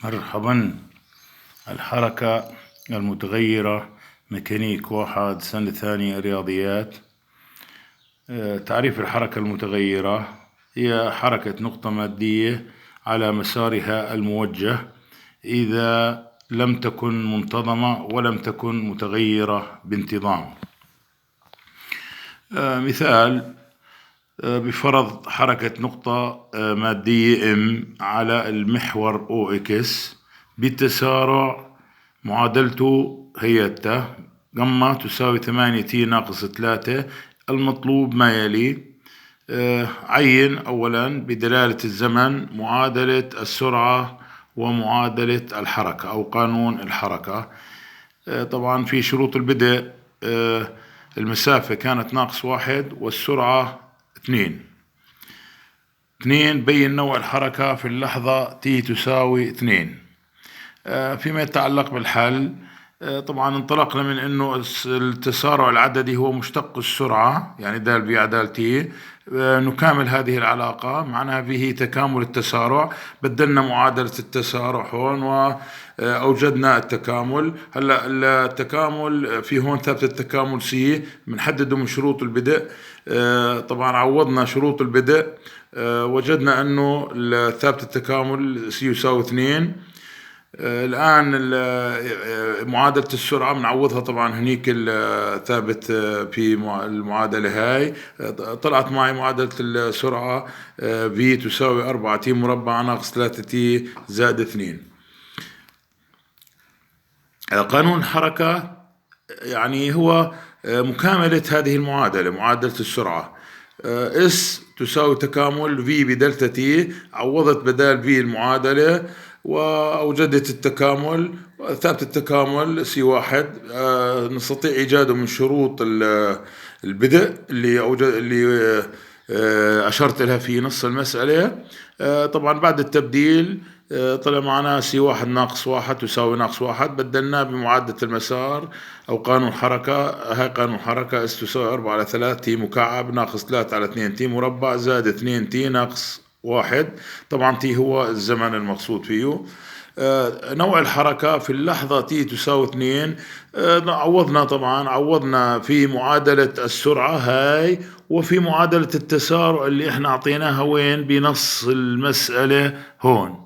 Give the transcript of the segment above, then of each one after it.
مرحبا. الحركة المتغيرة، ميكانيك 1، سنة ثانية، رياضيات. تعريف الحركة المتغيرة: هي حركة نقطة مادية على مسارها الموجه إذا لم تكن منتظمة ولم تكن متغيرة بانتظام. مثال: بفرض حركة نقطة مادية M على المحور OX بتسارع معادلته هي جاما تساوي 8 t ناقص 3. المطلوب ما يلي: عين أولا بدلالة الزمن معادلة السرعة ومعادلة الحركة أو قانون الحركة. طبعا في شروط البدء المسافة كانت ناقص 1 والسرعة 2. 2، بين نوع الحركة في اللحظة t تساوي 2. فيما يتعلق بالحل، طبعا انطلقنا من انه التسارع العددي هو مشتق السرعة، يعني دال v على دال t. نكامل هذه العلاقة، معناها فيه تكامل التسارع. بدلنا معادلة التسارع هون وأوجدنا التكامل. هلا التكامل في هون ثابت التكامل c بنحدده من شروط البدء. طبعا عوضنا شروط البدء، وجدنا انه ثابت التكامل c يساوي 2. الآن معادلة السرعة بنعوضها طبعا هنيك الثابت في المعادلة هاي. طلعت معي معادلة السرعة V تساوي 4 t مربع ناقص 3 t زائد 2. قانون الحركة يعني هو مكاملة هذه المعادلة، معادلة السرعة. S تساوي تكامل V ب delta t. عوضت بدال V المعادلة وأوجدت التكامل. ثابت التكامل c 1 نستطيع إيجاده من شروط البدء اللي أشرت لها في نص المسألة. طبعا بعد التبديل طلع معنا c 1 ناقص 1 تساوي ناقص 1. بدلناه بمعادلة المسار أو قانون حركة. هاي قانون حركة: S تساوي 4 على 3 t مكعب ناقص 3 على 2 t مربع زائد 2 t ناقص 1. طبعا t هو الزمن المقصود فيه. نوع الحركة في اللحظة t تساوي 2، عوضنا، طبعا عوضنا في معادلة السرعة هاي وفي معادلة التسارع اللي احنا اعطيناها وين؟ بنص المسألة هون.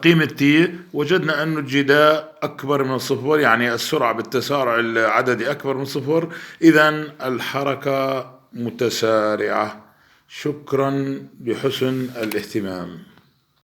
قيمة t، وجدنا أنه الجداء أكبر من الصفر، يعني السرعة بالتسارع العددي أكبر من صفر، إذا الحركة متسارعة. شكرا لحسن الاهتمام.